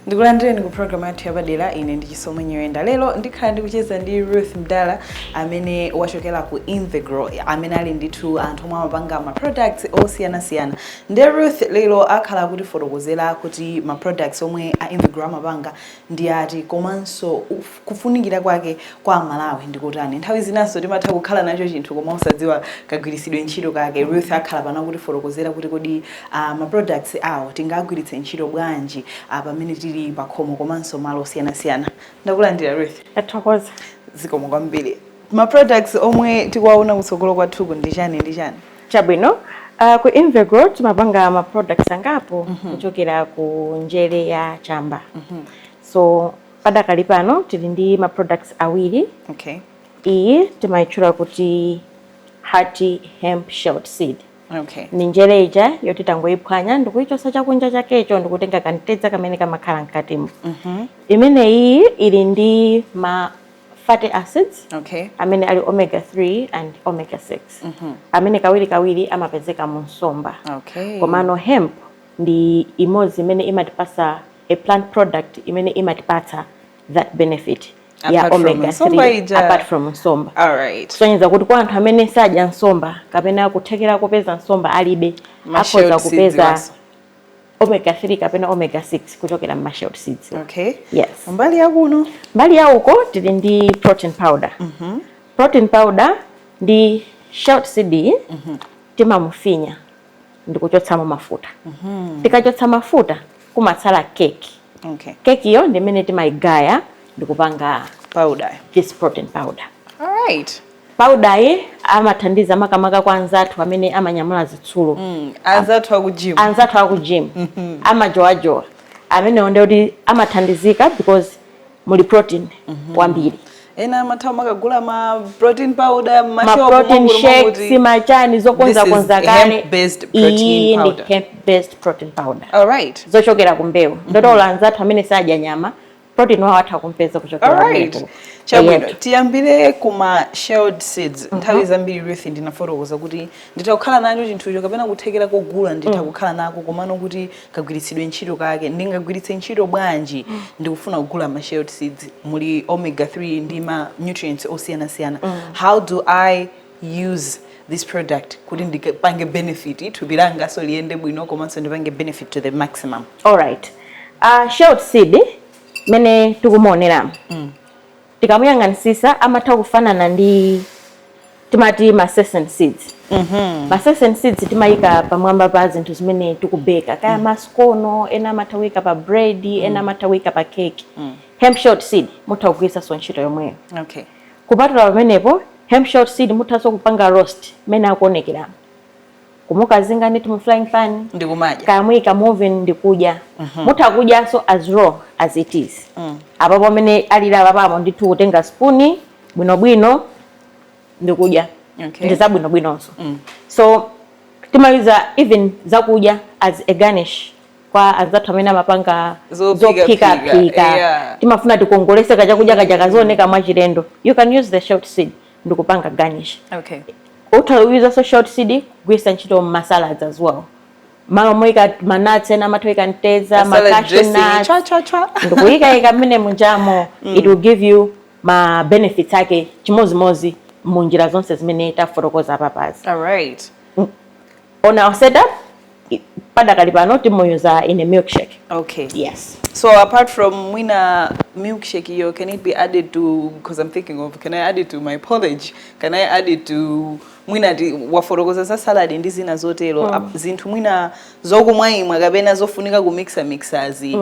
Ndikulandireni ku program yathu yapadera. Ine ndi Chisomo Nyirenda. Lero ndikhala ndikucheza ndi Ruth Mdala amene wachokera ku Invegrow, amene ali ndithu anthu omwe amapanga ma products osiyanasiyana. Nde Ruth lero akhala kutifotokozera kuti ma products omwe a Invegrow amapanga ndi ati, komanso kufunikira kwake kwa Malawi ndikutani. Nthawi zinanso timatha kukhala nacho chinthu koma usadziwa kagwiritsidwe ntchito kake. Ruth akhala pano kutifotokozera kuti kodi ma products awo tingagwiritse ntchito bwanji pamene tili pakhomo komanso malo osiyanasiyana. Ndakulandira, Ruth. Tathokoza. Zikomo kwambiri. Ma products omwe tikuwaona kutsogolo kwathuku ndi chani ndi chani? Chabwino, ku Invegrow timapanga ma products angapo kuchokera ku njere ya chamba. So padakali pano tili ndi ma products awiri. Iyi timayitchula kuti Hearty Hemp Shelled Seed. Ni njere ija yoti tangoyiphwanya ndikuyichosa chakunja chakecho, ndikutenga kantedza kamene kamakhala mkatimo. Imeneyi ili ndi ma fatty acids amene ali omega 3 and omega 6, amene kawiri kawiri amapezeka mu nsomba. Komano hemp ndi imodzi imene imatipasa, a plant product imene imatipatsa that benefit ya Apart from omega nsomba 3. ija. Apart from nsomba. Kusonyeza kuti kwa anthu amene sadya nsomba kapena kuthekera kupeza nsomba alibe, Ma akhoza shelled seeds kupeza waso. omega 3 kapena omega 6 kuchokera mu shelled seeds. Yes. Mbali yakuno? Mbali ya uko tili ndi protein powder. Protein powder ndi shelled seed. Timamufinya ndikuchotsamo mafuta. Tikachotsa mafuta kumatsala cake. Cake iyo ndi imene timayigaya ndikupanga powder, this protein powder. Powder iyi amathandiza makamaka kwa anzathu amene amanyamula zitsulo. Anzathu aku gym. Anzathu aku gym amajowajowa amenewo, ndi kuti amathandizika because muli protein kwambiri. Ena amatha makagula ma protein powder ma ma shop. Protein shakes, machani zokonza This is konza kale. hemp-based protein Iyi ndi powder. hemp based protein powder zochokera ku mbewu. Ndotolo anzathu amene sadya nyama, protein wawo atha kumpeza kuchokera kumeneko. Chabwino. Yetu. Tiyambire kuma shelled seeds. Nthawi zambiri, Ruth, ndinafotokoza kuti nditha kukhala nacho chinthucho kapena kuthekera kogula nditha kukhala nako, komano kuti kagwiritsidwe ntchito kake, ndingagwiritse ntchito bwanji? Ndikufuna kugula ma shelled seeds, muli omega 3 ndi ma nutrients osiyanasiyana. How do I use this product kuti ndipange benefit, thupi langa so liyende bwino, komanso ndipange benefit to the maximum? Alright, shelled seed mene tikumuoneramo, tikamuyang'anisisa amatha kufanana ndi timati ma sesame seeds. Ma sesame seeds timayika pamwamba pa zinthu zimene tikubeka, kaya masikono, ena amatha kuyika pa bread, ena amatha kuyika pa cake. Hemp shelled seed mutha kugwiritsanso ntchito yomweyo. Kupatula pamenepo, hemp shelled seed muthanso kupanga roast mene akuonekeramo, kumukazinga ndithu mu frying pan ndikumadya. Kamuyika mu oven ndikudya. Mutha kudyanso as raw as it is. Apapo pamene alili apapamo ndithu, kutenga spoon bwinobwino ndikudya. Ndi zabwinobwinonso. So timayuza even zakudya as a garnish kwa anzathu amene amapanga Zophika-phika, zophikaphika. Timafuna tikongolese kachakudya kaja kazioneka mwachilendo. You can use the shelled seed ndikupanga garnish. Utha kuyuza shelled seed kugwiritsa ntchito ma salads as well, malo moyika ma nuts, ena amatha kuyika mteza, Salad ma cashew dressing, nuts, cha cha cha. ndikuyikayika mmene munjamo. It will give you ma benefits ake chimozimozi munjira zonse zimene tafotokoza papazi. On our setup, padakali pano timuyuza in a milkshake. Yes. So apart from mwina milkshake iyo, can it be added to, because I'm thinking of, can I add it to my porridge? Can I add it to mwina wafotokoza za salad ndi zina zotero, zinthu mwina zokumwa kapena zofunika kumixa mixazi,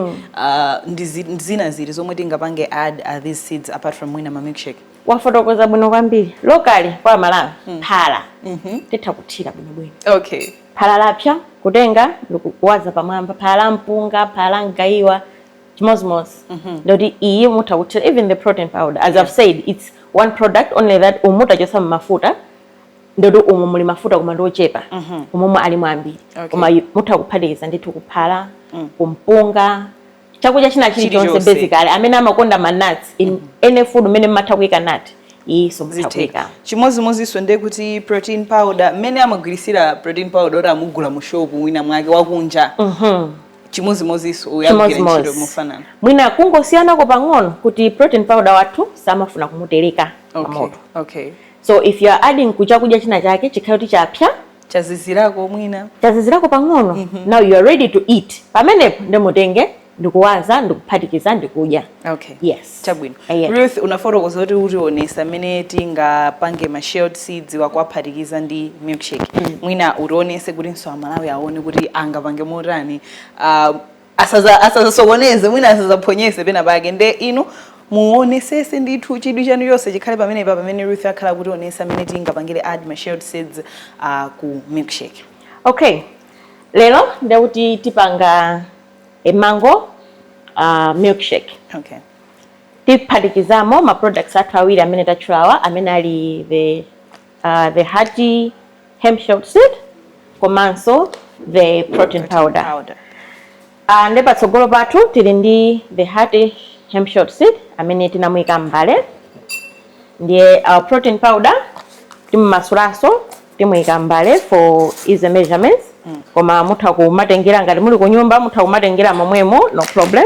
ndi zina zili zomwe tingapange add these seeds apart from mwina ma milkshake? Wafotokoza bwino kwambiri. Locally kwa Malawi, phala titha kuthira bwinobwino. Phala lapsa kutenga ndikuwaza pamwamba, phala la mpunga, phala la mgayiwa, chimozimozi. Ndoti iyi mutha kuthira even the protein powder. As I've said, it's one product, only that umu mutachosa mafuta, ndoti umu muli mafuta koma ndiochepa, umomwe ali mwambiri. Koma mutha kuphatikiza ndithu kuphala, kumpunga, chakudya china chilichonse. Chilichonse. Basically amene amakonda ma nuts, in any food umene mmatha kuyika nut, iyiso mutha Zitheka. kuyika. Chimodzimodzinso ndiye kuti protein powder, mmene amagwirisira protein powder oti amugula mu shop mwina mwake wakunja. Chimozimozinso uyagwira ntchito Chimozimozi. mofanana. Mwina kungosiyanako pang'ono kuti protein powder wathu samafuna kumutereka pamoto. So if you are adding kuchakudya china chake chikhale kuti chapya, Chazizirako mwina. Chazizirako pang'ono, now you are ready to eat. Pamenepo ndimutenge, ndikuwaza, ndikuphatikiza, ndikudya. Yes. Chabwino. Yes. Ruth, unafotokoza kuti utionesa mmene tingapange ma shelled seeds wakuwaphatikiza ndi milkshake. Mwina utionese kutinso Amalawi aone kuti angapange motani, asazasokoneze, mwina asazaphonyese pena pake. Nde inu muonesese ndithu, chidwi chanu chonse chikhale pamenepa pamene Ruth akhala kutionesa mmene tingapangire add ma shelled seeds ku milkshake. Okay, lero ndekuti tipanga a mango milkshake. Tiphatikizamo ma products athu awiri amene tatchulawa, amene ali the hearty hemp shelled seed komanso the protein powder. Powder. Ndi patsogolo pathu tili ndi the hearty hemp shelled seed amene tinamuyika m'mbale, ndiye our protein powder timmasulaso, timuyika m'mbale for easy measurements. Koma mutha kumatengera ngati muli kunyumba, mutha kumatengera momwemo, no problem.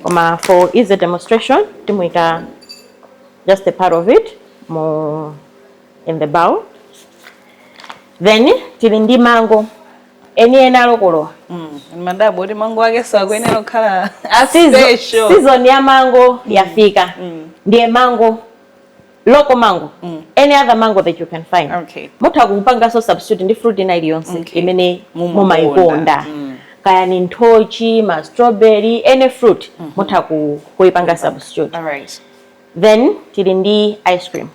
Koma for easy demonstration timuyika just a part of it mu in the bowl. Then tili ndi mango eni ena alokolowa. Madabo kuti mango ake sakuyenera kukhala a special. Season ya mango yafika. Ndiye mango, local mango, any other mango that you can find. Mutha kupanganso substitute ndi fruit ina iliyonse imene mumakonda. Mumayikonda. Kaya ni nthochi, ma strawberry, any fruit mutha kuipanga substitute. All right. Then tili ndi ice cream.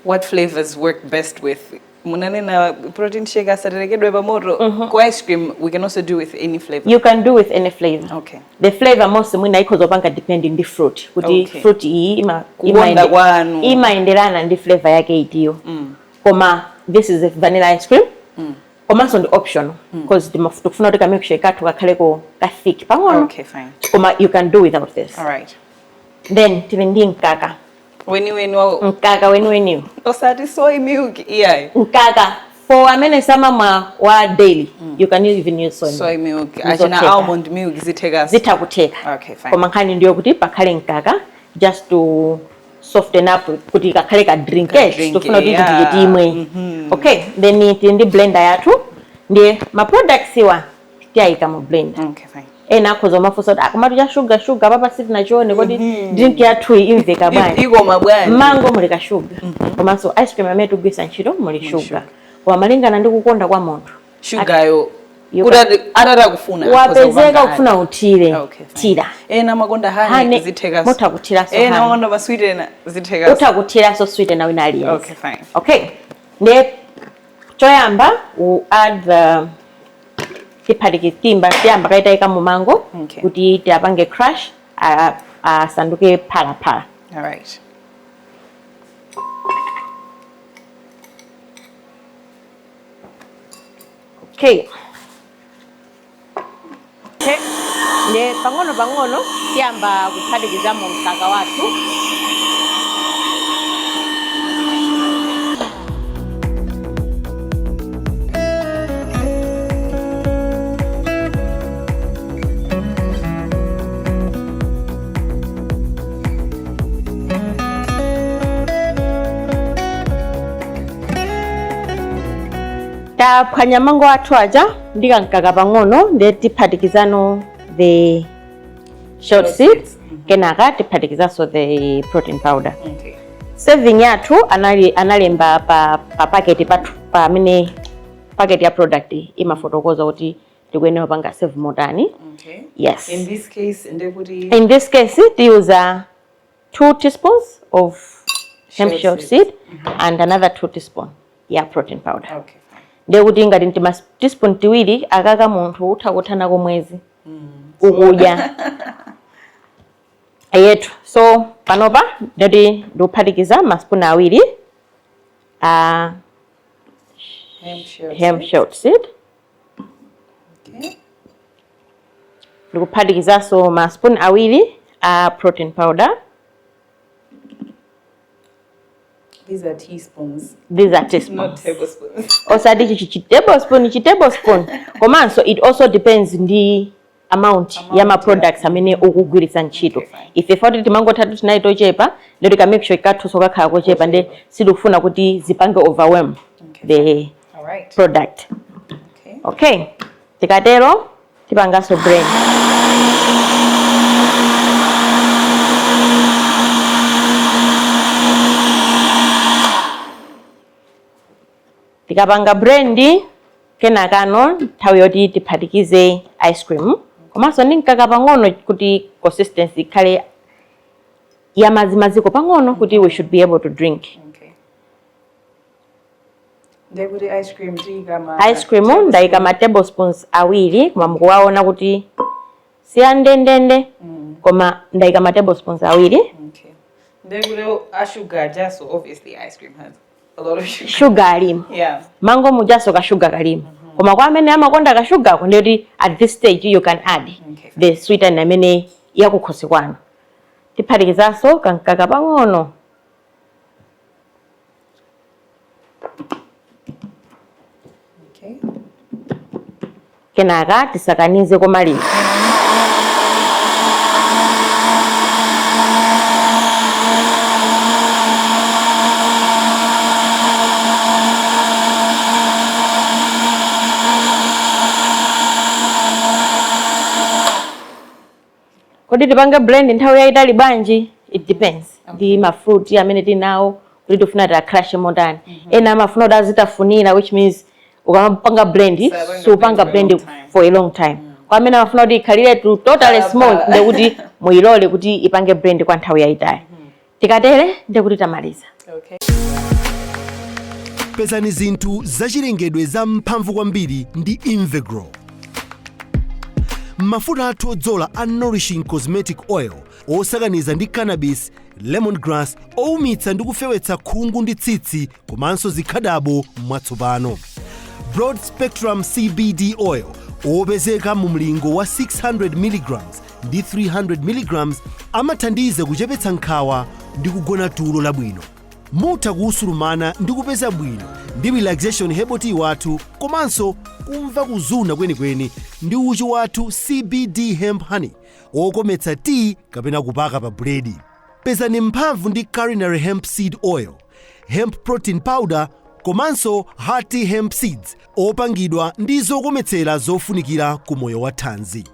What flavors work best with, munanena protein shake asaterekedwe pamoto, ku ice cream we can also do with any flavor? You can do with any flavor. The flavor most mwina ikhoza kupanga depending ndi fruit, kuti fruit iyi Kukonda kwanu. Imaenderana ndi flavor yake itiyo. Koma this is a vanilla ice cream. Komanso ndi optional because tikufuna kuti ka milkshake kathu kakhaleko ka thick pang'ono. Okay, fine. Koma you can do without this. All right. Then tili ndi mkaka. Weniweni wa Mkaka weniweniwo. Osati soy milk iyayi. Mkaka for amene samamwa wa daily, you can even use soy milk. Soy milk. Ndizotheka. Achina almond milk zitheka. Zitha kutheka. Okay, fine. Koma nkhani ndiyo kuti pakhale mkaka just to soften up kuti kakhale ka drink. Ka drink, Tofuna kuti tidye, timwe. Okay, then tili ndi blender yathu, ndiye ma products iwa tiyayika mu blender. Okay, fine. Ena akhoza mafunsa kuti akomatu cha sugar sugar papa sitinachione, kodi drink yathu iyi imveka bwanji? Ikoma bwanji? Mango muli ka sugar, komanso ice cream amene tikugwiritsa ntchito muli sugar. Sugar. Koma malingana ndi kukonda kwa munthu, Shugayo You kuti atati akufuna akhoza wapezeka kupanga. kufuna uthire, Okay, fine. thira. Ena amakonda honey, Honey, zithekaso. mutha kuthiranso Ena honey. amakonda ma sweetener, zithekaso. Utha kuthiranso sweetener wina aliyense. Okay, fine. Okay, ndiye choyamba we add the tiphatiki timba tiyamba kaitayika mu mango kuti tiapange crush asanduke phalaphala. All right. Okay. Ndiye pang'ono pang'ono tiyamba kuphatikizamo mkaka wathu. Taphwanya mango athu aja ndi kamkaka pang'ono, ndiye tiphatikizano the shelled seeds, kenaka tiphatikizanso the protein powder. Serving yathu analemba pa packet pathu, pamene packet ya product imafotokoza kuti tikuyenera kupanga serve motani. Yes. In this case ndekuti In this case tiyuza 2 teaspoons of hemp shelled shelled seeds. seed and another 2 teaspoon ya protein powder. Okay, fine. Ndekuti ngati ntima teaspoon tiwiri akaka munthu utha kuthanako mwezi ukudya yetu. So panopa ndati ndikuphatikiza maspoon awiri a hemp shelled hemp seed. Shelled seed. Ndikuphatikizanso ma spoon awiri a protein powder. These are teaspoons. These are teaspoons. Not tablespoons. Osati chichi chi tablespoon, chi tablespoon. Komanso it also depends ndi amount ya ma products amene ukugwiritsa ntchito. Okay, fine. Ife foti timangotha tinayi tochepa, ndoti ka milkshake kathunso kakhala kochepa, nde sitikufuna kuti zipange overwhelm the All right. product. Okay. Okay, tikatero tipanganso blend. Tikapanga blend, kenakano nthawi yoti tiphatikize ice cream komanso ndi mkaka pang'ono kuti consistency ikhale ya mazimaziko pang'ono kuti we should be able to drink. Okay. Ndekuti ice cream tiyika ma Ice cream ndayika ma tablespoons 2, koma mukuwaona kuti siyandendende, koma ndayika ma tablespoons 2. Okay. Ndekuti a sugar just, obviously ice cream has a lot of sugar. Sugar alimo. Mango mujaso ka sugar kalimo. Koma kwa amene amakonda ka sugar ko, ndiyoti at this stage you can add the sweetener amene yakukhosi kwanu. Tiphatikizanso kamkaka pang'ono. Kenaka tisakanize komaliza. Kodi tipange blend nthawi yayitali bwanji? It depends ndi ma fruit amene tinawo, kuti tifuna ta crush motani. Ena amafuna kuti azitafunira, which means ukamapanga blend supanga blend blend for a long time. Kwa amene amafuna kuti ikhalire to totally smooth, ndekuti muyilole kuti ipange blend kwa nthawi yayitali. Tikatere ndekuti tamaliza. Okay. Pezani zinthu zachilengedwe za mphamvu kwambiri ndi Invegrow. Mafuta athu odzola a Nourishing Cosmetic Oil osakaniza ndi cannabis, lemongrass, owumitsa ndi kufewetsa khungu ndi tsitsi komanso zikhadabo mwatsopano. Broad Spectrum CBD Oil wopezeka mu mlingo wa 600 mg ndi 300 mg amathandiza kuchepetsa nkhawa ndi kugona tulo labwino. Mutha kuwusulumana ndi kupeza bwino ndi relaxation herbal tea wathu, komanso kumva kuzuna kwenikweni ndi uchi wathu CBD hemp honey wokometsa tea kapena kupaka pa buledi. Pezani mphamvu ndi culinary hemp seed oil, hemp protein powder komanso hearty hemp seeds opangidwa ndi zokometsera zofunikira ku moyo wa thanzi.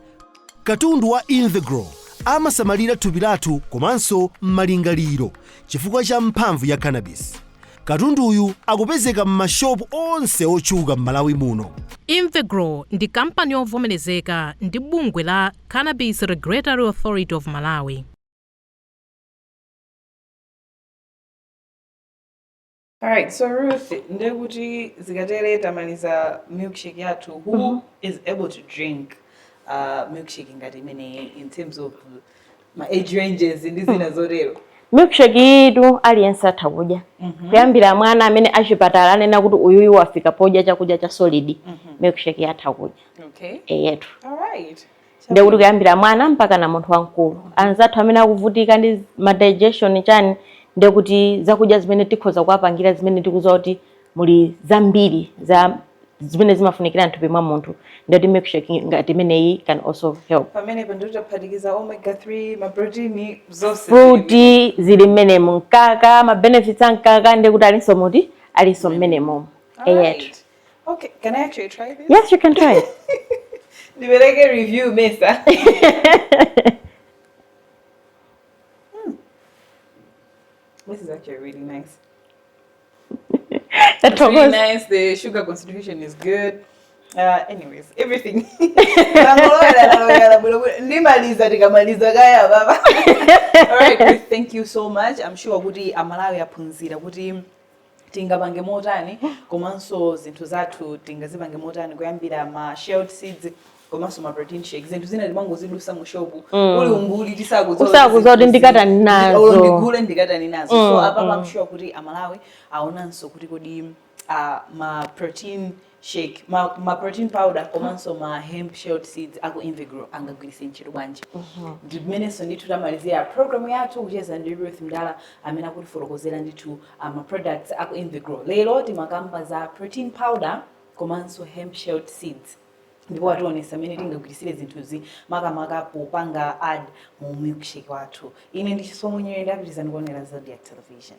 Katundu wa Invegrow amasamalira thupi lathu komanso malingaliro chifukwa cha mphamvu ya cannabis. Katunduyu akupezeka m'mashopu onse otchuka m'Malawi muno. Invegrow ndi kampani yovomerezeka ndi bungwe la Cannabis Regulatory Authority of Malawi. Alright, so Ruth, ndekuti zikatere tamaliza milkshake yathu. Who is able to drink milkshake ngati imeneyi in terms of ma age ranges ndi zina zotero? Milkshake itu aliyense atha kudya, kuyambira mwana amene achipatala anena kuti uyuyu wafika podya chakudya cha solid, milkshake atha kudya. Eyetu. Ndekuti kuyambira mwana mpaka na munthu wamkulu, anzathu amene akuvutika ndi ma digestion chani, ndekuti zakudya zimene tikhoza kuwapangira zimene tikuziwa kuti muli zambiri za zimene zimafunikira mthupi mwa munthu, ndekuti milkshake ngati imeneyi can also help. Pamenepo nditaphatikiza omega 3, ma protein, zonse. Fruit zili mmenemo, mkaka, ma benefits a mkaka, ndekuti alinso muti, alinso mmenemo. Eyetu. Alright. Okay, can I actually try this? Yes, you can try it. Ndipereke review mesa. This is actually really nice. It's really nice. The sugar concentration is good. Anyways, everything. Ndimaliza tikamaliza kaya baba. All right, thank you so much. I'm sure kuti Amalawi aphunzira kuti tingapange motani komanso zinthu zathu tingazipange motani, kuyambira ma shelled seeds komanso ma protein shakes. Zinthu zina timangozidusa mu shop uli umbuli, tisakudziwa Usakudziwa kuti ndikatani nazo. Olo ndigule ndikatani nazo. So apapa I'm sure kuti Amalawi aonanso kuti kodi ma protein shake, ma protein powder komanso ma hemp shelled seeds aku Invegrow angagwiritse ntchito bwanji. Ndimenenso ndithu tamalizira program yathu kucheza ndi Ruth Mdala amene akutifotokozera ndithu ma products aku Invegrow. Lero timakamba za protein powder komanso hemp shelled seeds. Ndipo ationesa mmene tingagwirisire zinthuzi, makamaka popanga add mu milkshake wathu. Ine ndi Chisomo Nyerenda, pitirizani kuonera Zodiak Television.